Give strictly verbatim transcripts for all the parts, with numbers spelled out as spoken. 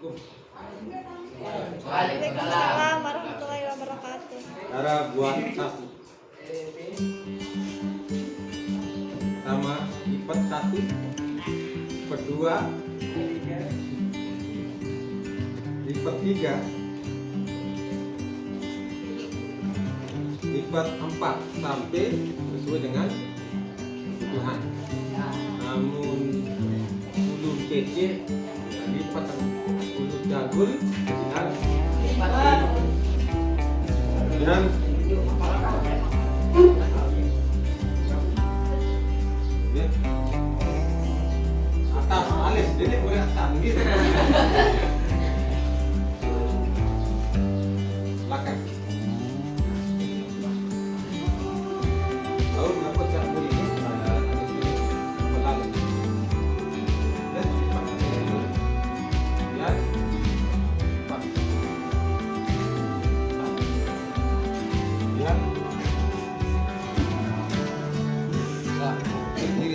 Waalaikumsalam warahmatullahi wabarakatuh. Cara buat sapu. Pertama, lipat satu, lipat dua, lipat tiga, lipat empat, sampai sesuai dengan kebutuhan. Namun, bulu kecil, lipat bulu dagul, dan, dan, ya, atas alis, jadi mulai atas gitu. Belakang.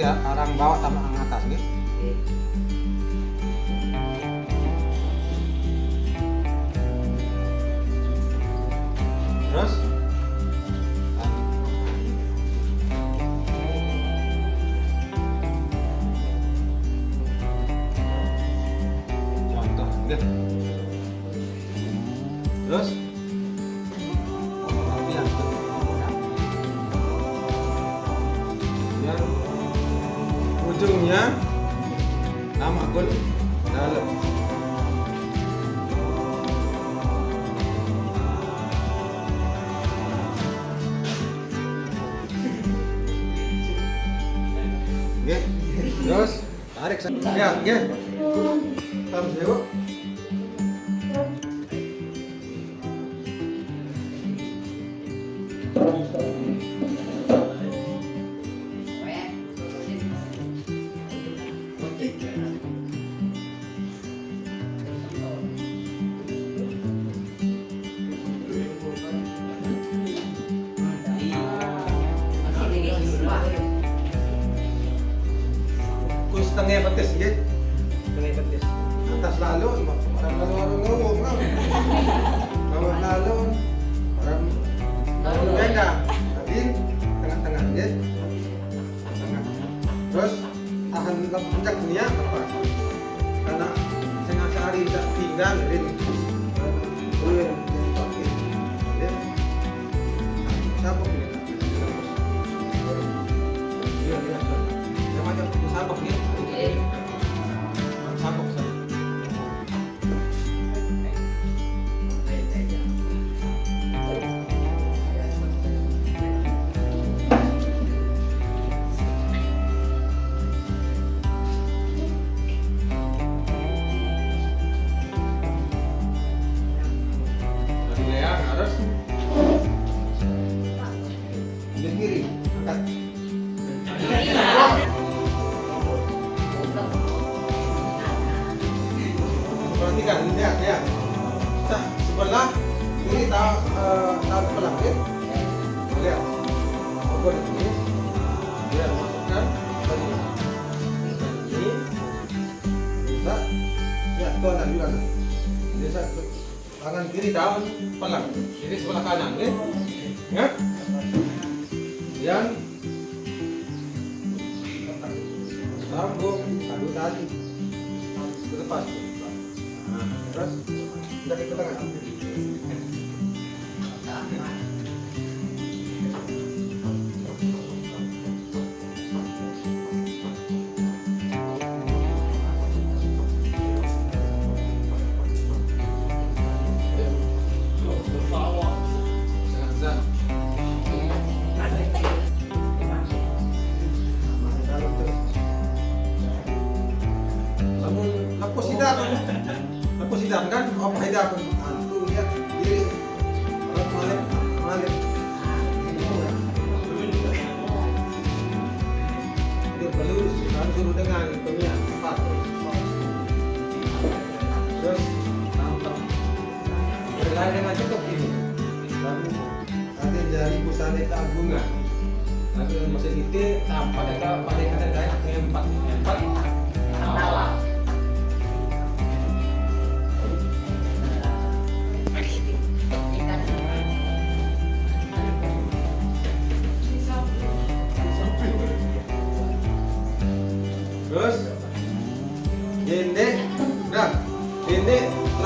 Orang bawa tambah atas nih. Terus? Contoh, deh. Terus? Yang ujungnya nama akun dalam. Oke, terus tarik sa-, ya, oke. Tam, yuk. Kus setengah betis, nggih. Setengah betis. Atas lalu, orang lalu, orang ngomong, kan? Bawah lalu, orang lalu beda. Tapi tengah-tengah, nggih. Tengah. Terus tahan lep-, pencak niat apa? Karena sing asari tak tinggal, rin. Ulun, nggih. Siapa ini? Iya, iya. Yang macam sabuk, ya? Iya. Sabuk, sabuk. Tadi Lea harus ambil kiri, angkat. Perhatikan, lihat, ya. Sa-, sebelah kiri tahu, eh, tahu sebelah, ya. Lihat. Ukur di sini. Dia masukkan tadi. Ini. Bisa. Ya, tuan juga. Bisa. Tangan kiri tahan, pelan. Jadi sebelah kanan, ya. Ya. Yang sambung, aduh tadi. Lepas. Nah, terus kita ke tengah. Lamun aku sidar, aku sidar kan, apa sidar? Antu ya, diri. Terus malik, malik. Dia perlu suruh dengan itu ya, empat. Terus nampak. Berlari dengan cukup ini. Lalu ada jari busana keagungan. Lalu yang masih itu tampak ada pada kata lain empat, empat. Tawa.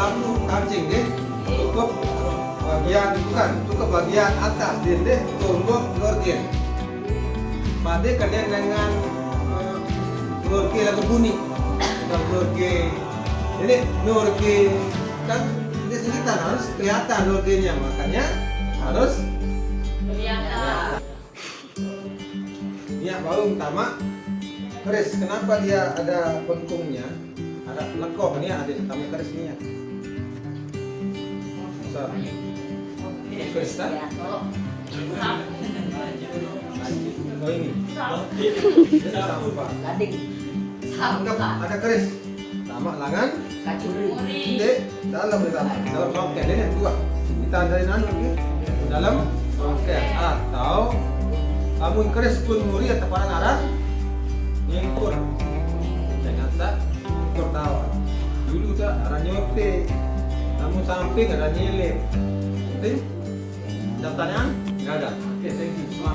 Lampu kancing deh, cukup bagian, bukan, cukup bagian atas deh, deh, tunduk lurkin. Pade kenen dengan eh, lurke lagu bunyi. Bukan lurke. Ini lurke kan ini sekitar harus kelihatan lurkenya, makanya harus Kelihatan. Minyak bawang utama keris. Kenapa dia ada bengkungnya? Ada lekoh ni ada utama keris ni ya. Besar. Keris kan? Oh ini. Ini sampah. Lading. Anggap ada keris. Sama langan. Kacuri. Dek, dalam di dalam. Dalam songket dia ni dua. Kita dari nanu ni. Dalam songket atau lamun keris pun muri atau paran aran nyingkur. Ternyata nyingkur tawa. Dulu tak aran nyote. Namun samping aran nyelip. Penting. Ada pertanyaan? Enggak ada. Oke, thank you.